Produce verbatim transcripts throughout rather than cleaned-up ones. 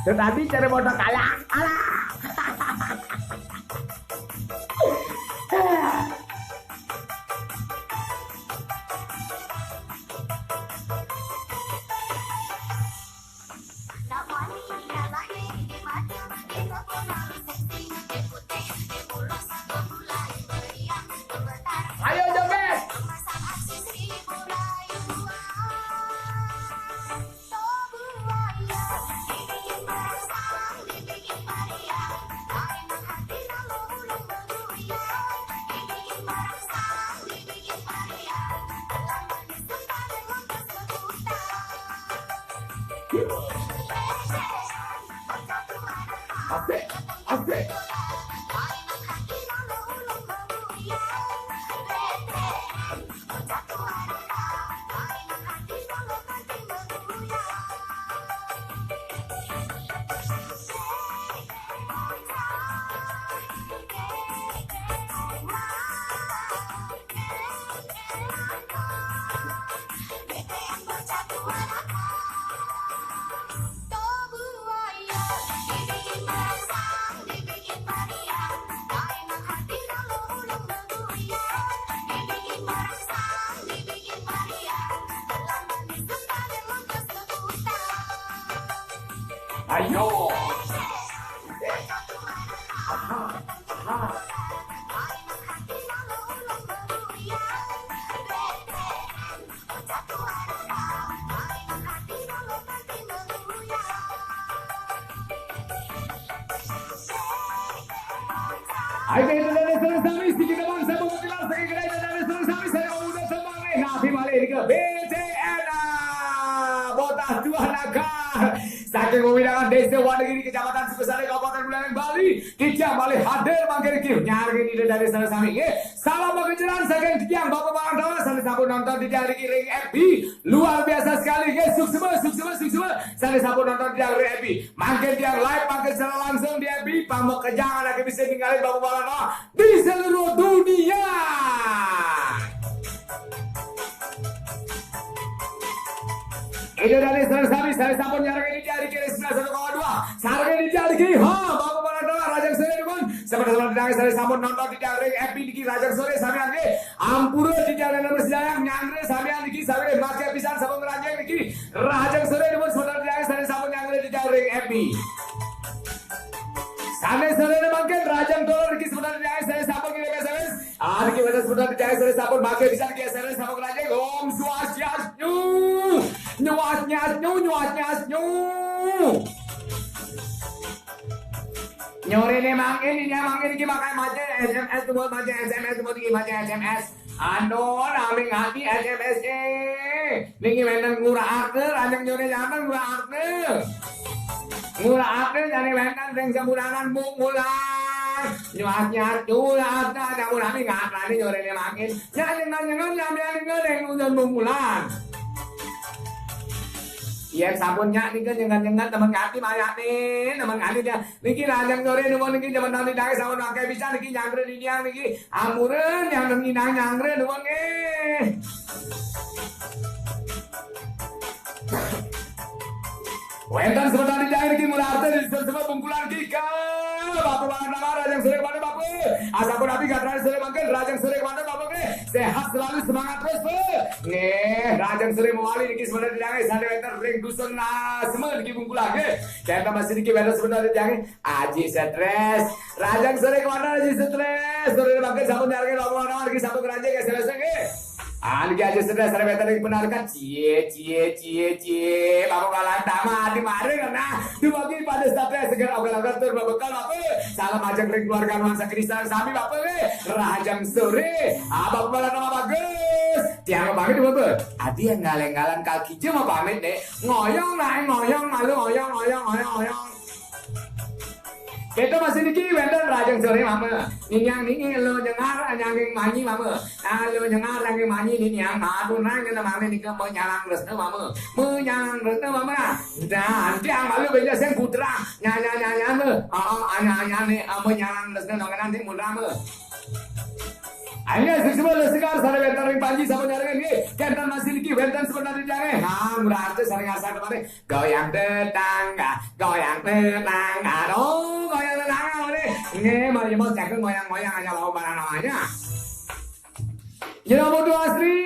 Tetapi cara bodoh kalah, kalah. Ayo joget. Asik, asik. Ayo. Ayo, itu dari Sulawesi, sedikit teman, saya mau jelas, saya kira itu dari Sulawesi, saya mau udah semua nih. Nah, Bima Lady ke B T N, ah, Botah Dua Naga. Saking wewidangan Desa Wonogiri, Kecamatan Sukosari, Kabupaten Buleleng, Bali. Titiang malih hadir mangkin niki. Nyarengin Ida Dané sareng sami nggih. Salam pangancaran saking titiang Bapak Pangandawa sané sampun nonton titiang niki ring F B. Luar biasa sekali nggih. Suksma, suksma, suksma. Sané sampun nonton titiang ring F B. Mangkin titiang live mangkin secara langsung di F B. Pamekenyang anaké bisa ninggalin Bapak Pangandawa di seluruh dunia. Ida Dané sareng sami, sané sampun nyarengin titiang niki ring sembilan satu koma dua. Sarengin titiang niki, ha, Bapak Pangandawa, rahajeng soré nuwun. Sampun-sampun titiang sané sampun nonton titiang ring F B niki rahajeng soré samian nggih. Ampura titiang ring Mesjayang nyanggra samian niki sawireh mangke pisan sampun ngranjing niki. Rahajeng soré nuwun semeton titiang sané sampun nyanggra titiang ring F B. Sané soré mangkin rahajeng dolor niki semeton titiang sané sampun ngirim S M S. Ah, niki wénten semeton titiang sané sampun mangke pisan niki S M S sampun ngranjing. Om Swastiastu. Nyuas nyas nyu, nyuas nyas nyu. Nyoréné mangkin, ini mangkin iki makai maca S M S, tumbas maca S M S, tumbas iki maca S M S. Anu, nami ngati S M S é. Niki wénten ngurahake, rahajeng nyoré janten ngurahake. Ngurahake jane wénten sing semburangan mungkulan. Nyuas nyas nyuas, nah, nyampun nami ngatani nyoréné mangkin. Nyak nyengat-nyengat, nami nyengat, ning ujan mungkulan. Yén sampun nyak nika nyengat-nyengat temen ngati mayakne, temen ngati dia. Niki rahajeng soré nuwun niki jaman taun titiang sampun akeh pisan niki nyanggra titiang niki. Ampura nyanggra nyanggra nuwun nggih. Wénten semeton titiang niki mula arta di sebuah bungkulan niki. Bapak Pangandawa rahajeng soré kemanten Bapak. Asampun napi gatrané soré mangkin rahajeng soré kemanten Bapak nggih. Sehat selalu, semangat terus, Bu. Nggih, rahajeng soré mawali niki semeton titiang sané wénten ring dusun Lasma niki bungkulan nggih. Kenten masih niki wénten semeton titiang Aji Stres. Rahajeng soré kemanten Aji Stres. Soré mangkin sampun nyarengin lawan-lawan niki sampun ngranjing S M S nggih. Ah, niki Aji Stres sané wénten ring Penarikan. Cie, cie, cie, cie. Bapak Pangandawa adi maring nah. Dumugi pada stres seger ogal-ogal tur bebekel Bapak. Salam ajeng ring keluarga nuansa Kristen sami Bapak nggih. Rahajeng soré. Ah, Bapak Pangandawa bagus. Tiang pamit Bapak. Adi enggal-enggalan kal kija mau pamit nih. Ngoyong naik ngoyong malu ngoyong ngoyong ngoyong ngoyong. Kita masih niki wénten rahajeng soré Mama. Niniang niki lo nyengar nyangking manyi Mama. Nah, lo nyengar nyangking manyi niniang matur nang kena mangke nika menyalang resna Mama. Menyalang resna Mama. Nah, tiang malu beja sing putra. Nyanya nyanya me. Oh, anya anya ne menyalang resna nang kena sing putra me. Ayo, sing semua lo segar, sare wénten ring panji, sampun nyarengin nggih. Kénten masih niki wénten sebentar di jange. Nah, murah aja sare ngasar kemari. Goyang tetangga, goyang tetangga. Oh, goyang tetangga, boleh. Nggih, mari mau jaga goyang-goyang aja, mau mana namanya. Jero Putu Asri,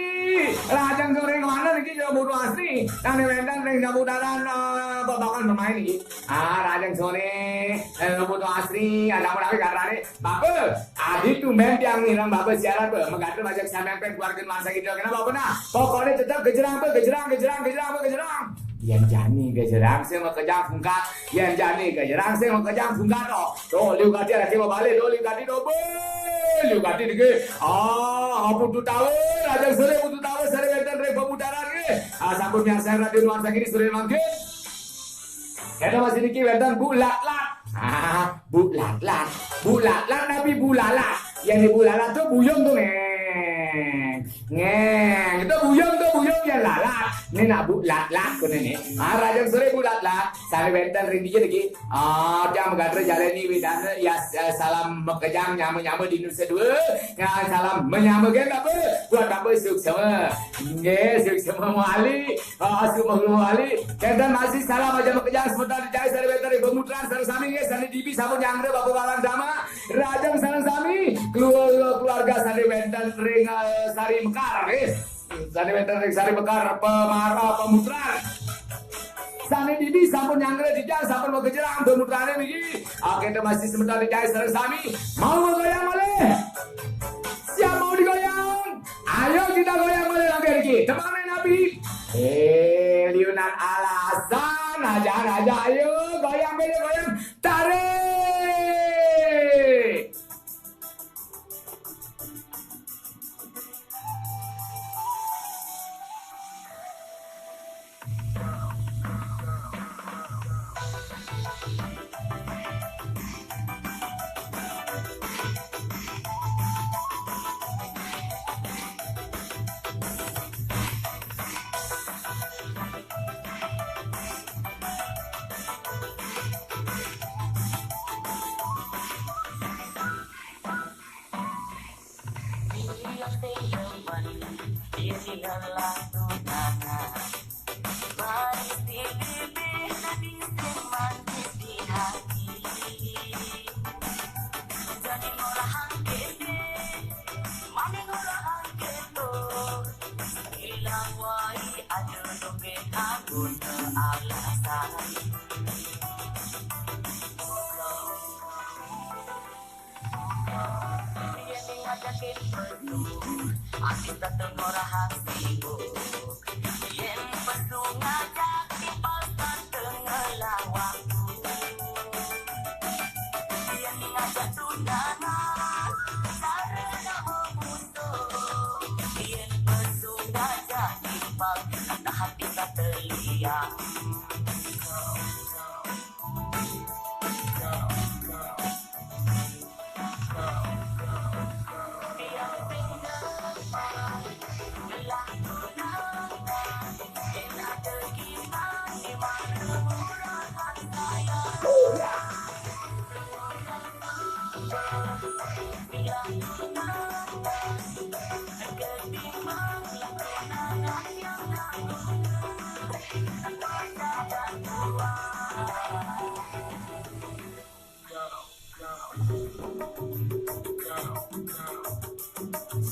lajeng sore kemana niki Jero Putu Asri? Nang wénten ring seputaran, eh, babakan bermain niki. Ah, lajeng sore, eh, Putu Asri, ada menawi katrane. Bapak, adi tumben tiang nirang Bapak siaran, Pak. Megaten majak sampean pen keluarga nuansa gitu. Kenapa, Pak? Nah, pokoknya tetap gejerang, Pak, gejerang, gejerang, gejerang, Pak, gejerang. Yen jani gejerang sing makejang bungkat. Yen jani gejerang sing makejang bungkat to. To, liu kadi arep bali, to, liu kadi to, be. Liu kadi niki. Ah, Putu Tawe, lajeng sore Putu Tawe sare wénten ring pemutaran nggih. Ah, sampun miarsani radio nuansa kini sore mangkin. Kena masih niki wénten Bu Latlat. Ah, Bu Latlat. Bu Latlat napi Bu Lalat? Yen Bu Lalat to buyung to, ngeng. Ngeng, to buyung, to buyung yen lalat. Ini nak Bu Latlat kene ne. Ah, lajeng sore Bu Latlat. Sare wénten ring dija niki. Ah, tiang megaten jaleni widane ya, eh, salam makejang nyama-nyama di Nusa Dua. Ya, salam menyama nggih, Bapak. Buat Bapak suksema. Nggih, suksema mawali. Ah, suksema mawali. Kénten masih salam aja makejang sebentar di jai sare wénten ring pemutaran sare sami nggih, sane dibi sampun nyanggra Bapak Balang Dama. Lajeng sareng sami keluarga, keluarga sane wénten ring, eh, Sari Mekar, nggih. Sane wénten ring Sari Mekar, pemara, pemutran. Sane dini sampun nyanggra dijang, sampun magejerang pemutrane niki. Oke, masih sebentar dijai sareng sami. Mau goyang malih? Siap mau digoyang? Ayo kita goyang malih lagi niki. Temane nabi. Eh, liunan alasan aja, aja. Ayo goyang, beda goyang. Tarik.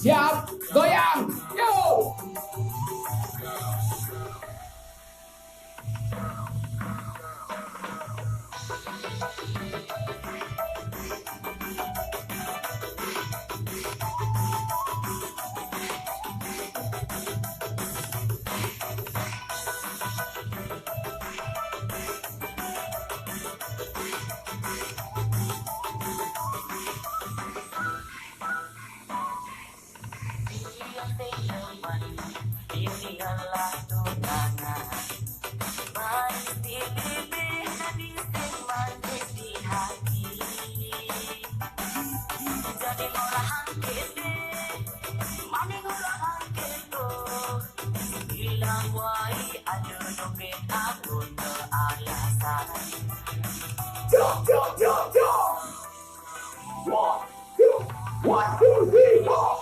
Siap, goyang, yo! Jump, jump, jump, jump. One, two, one, two, three, four.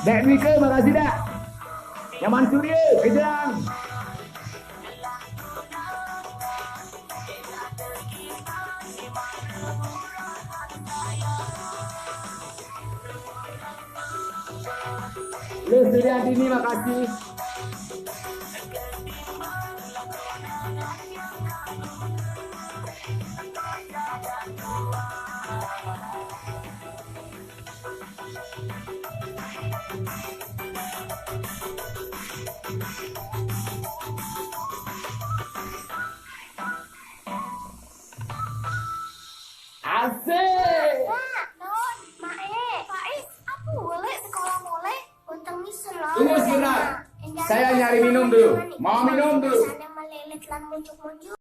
Dek Mika, makasih dah. Nyaman Surya, Kejang. Lu Suryadini, makasih. Asik. Mak, Nun, Mak, eh. Faiz, apa boleh sekolah mulai? Utang misun loh. Tunggu sebentar. Saya nyari minum dulu. Mau minum dulu. Sana melilit lan muncuk-muncuk.